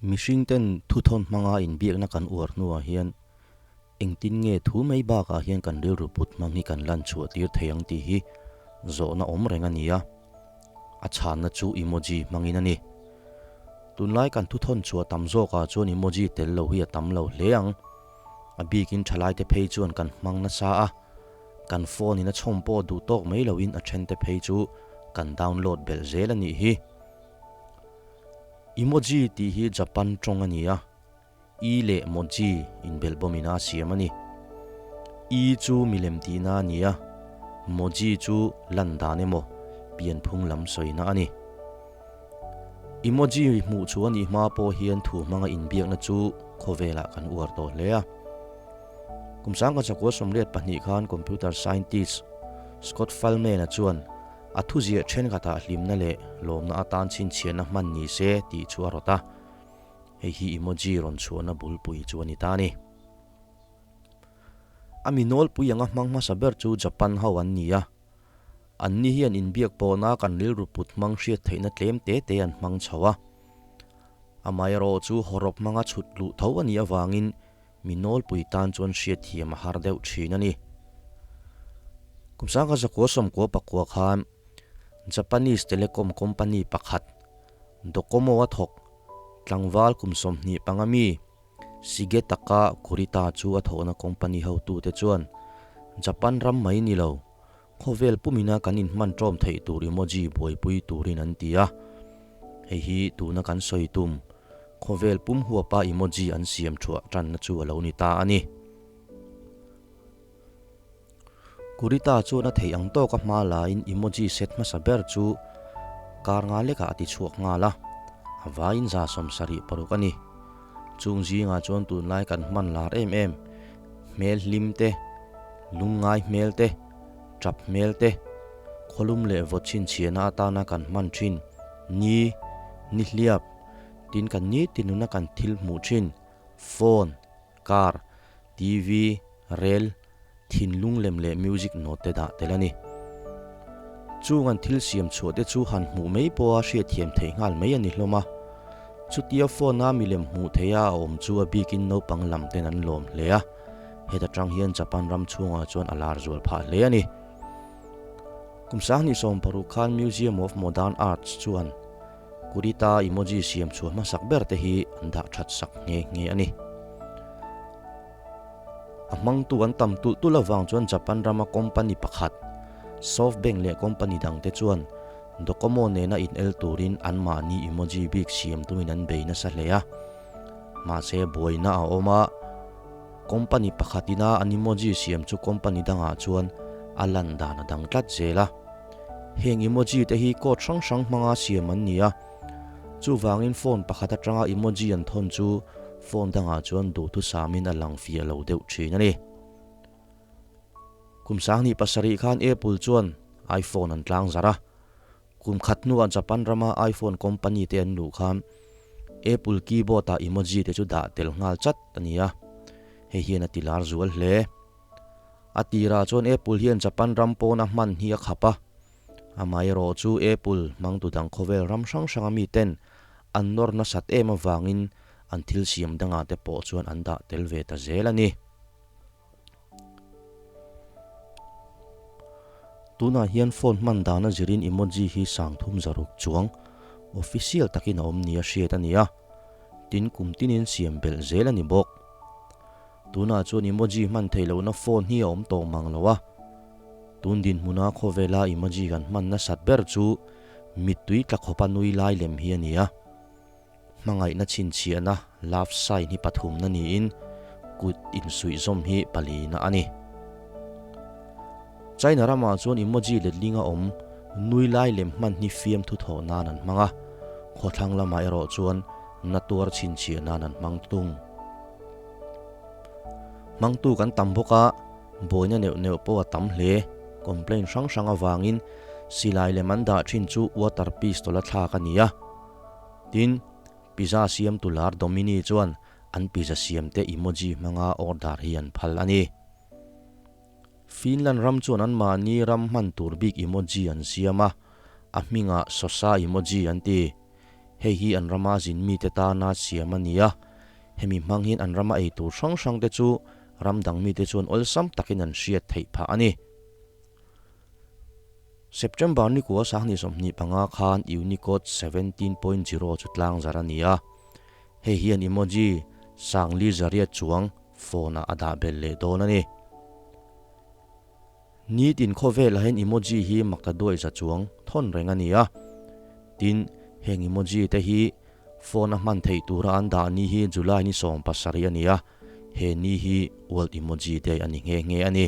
Mihringten thuthawn hmanga inbiakna kan uar hnuah hian engtin nge thu mai bakah hian kan rilru put hmang hi kan lan chhuah tir thei ang tih hi zawhna awm reng a ni a, a chhanna chu emoji hmangin a ni. Tunlai kan thuthawn chhuah tam zawkah chuan emoji tel lo hi a tam lo hle ang. A bikin thalaite phei chuan kan hmang nasa a, kan phone in a chhawm pawh duh tawk mai loin a thente phei chu kan download belh zel a nih hi. Emoji tih hi Japan tawng a ni a, i leh moji inbelhbawmin a siam a ni. I chu milem tihna a ni a, moji chu lan dan emaw pianphung lam sawina a ni. Emoji hmuh chu a nih hma pawh hian thu hmanga inbiakna chu khawvelah kan uar tawh hle a. Kum 1982 khan computer scientist Scott Fahlman-a chuan A thuziah thenkhatah hlimna leh lawmna atan chhinchhiahna hman ni se tih chu a rawt a, hei hi emoji rawn chhuahna bulpui chu a ni ta a ni. A mi nawlpui anga hmang hmasa ber chu Japan ho an ni a, anni hian inbiak pawhna kan rilru put hmang hriat theihna tlem te te an hmang chho a. Amaherawh chu hawrawp hmanga chhut luh tho a nih avangin Mi nawlpui tan chuan hriatthiam a har deuh thin a ni. Kum 1994 khan Japanese telecom company pakhat Docomo a thawk tlangval kum 25 mi Shigetaka Kurita chu a thawhna company hotute chuan Japan ram mai ni lo, khawvel pumina kan inhman ṭawm theih tur emoji buaipui turin an ti a. Hei hi tuna kan sawi tum, khawvel pum huapa emoji an siam thuah ṭanna chu a lo ni ta a ni. Kurita chuan a theih ang tawka hma laiin emoji set hmasa ber chu kar nga lekah a ti chhuak nghal a, a vaiin 76 a ni. Chung zingah chuan tunlai kan hman lar em em, hmel hlim te, lungngai hmel te, tap hmel te, khawlum leh vawt chhinchhiahna atana kan hman thin, ni, nihliap, tin kan nitin nuna kan thil hmuh thin, phone, car, TV, rel, thinlung lem leh music note te dah tel a ni. Chung an thil siam chhuah te chu han hmuh mai pawha hriatthiam theih nghal mai a ni hlawm a. Chutia phone a milem hmuh theiha a awm chu a bikin naupang lam ten an lawm hle a, heta tang hian Japan ram chhungah chuan a lar zual phah hle a ni. Kum 2016 khan Museum of Modern Arts chuan Kurita emoji siam chhuah hmasak ber te hi an dah that sak nghe nghe a ni. A hmangtu an tam tulh tulh avang chuan Japan rama company pakhat, SoftBank leh company dangte chuan Docomo nena inel turin anmahni emoji bik siam tumin an bei nasa hle a. Mahse buaina a awm a, company pakhatina an emoji siam chu company dangah chuan a lan dan a dang tlat zel a. Heng emoji te hi code hrang hrang hmanga siam an ni a, chuvangin phone pakhat atanga emoji an thawn chu phone dangah chuan duhthusamin a lang fiah lo deuh thin a ni. Kum 2007 khan Apple chuan iPhone an tlang zarh a, kum khat hnuah Japan rama iPhone company te an luh khan Apple keyboard ah emoji te chu dah tel nghal chat a ni a, hei hian a ti lar zual hle. A tirah chuan Apple hian Japan ram pawna hman hi a khap a, amaherawh chu Apple hmangtu dang khawvel ram hrang hranga miten an nawr nasat em avangin an thil siam dangah te pawh chuan an dah tel ve ta zel a ni. Tunah hian phone hman dana zirin emoji hi 360 chuang official takin a awm nia hriat a ni a, tin kum tinin siam belh zel a ni bawk. Tunah chuan emoji hman theih lohna phone hi a awm tawh mang lo a, tun dinhmuna khawvela emoji kan hman nasat ber chu mittui tla khawpa nui lai lem hi a ni a. Hmangaihna chhinchhiahna love sign hi pathumna niin kut insuihzawm hi palina a ni. China ramah chuan emoji letlinga awm nui lai lem hman hi fiamthu thawh nan an hmang a, khawthlang lamah erawh chuan na tuar chhinchhiah nan an hmang tung. Hmangtu kan tam bawk a, buaina neuh neuh pawh a tam hle. Complaint hrang hrang avangin silai lem an dah thin chu water pistol a thlak a ni a. Tin, pizza siamtu lar Domini chuan an pizza siamte emoji hmanga order hi an phal a ni. Finland ram chuan anmahni ram hman tur bik emoji an siam a, a hmingah Sosa emoji an ti. Hei hi an rama zin mite tana siam a ni a, hemi hmang hian an rama ei tur hrang hrang te chu ram dang mite chuan awlsam takin an hriat theih phah a ni. September nikua sanghnih 25 khan Unicode 17.0 chu tlang zar a ni a, hei hian emoji sangli zariat chuang phone ah a dah belh leh dawn a ni. Nitin khawvelah hian emoji hi mak ta duai za chuang thawn reng a ni a. Tin, heng emoji te hi phone a hman theih tura an dah ni hi July ni 17 a ni a, he ni hi World Emoji Day a ni nghe nghe a ni.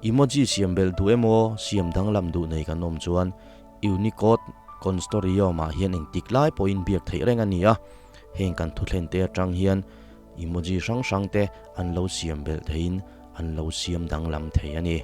Emoji siam belh duh emaw siam danglam duh nei kan awm chuan Unicode Consortium ah hian engtik lai pawhin biak theih reng a ni a, heng kan thuthlen te atang hian Emoji hrang hrang te an lo siam belh theiin an lo siam danglam thei a ni.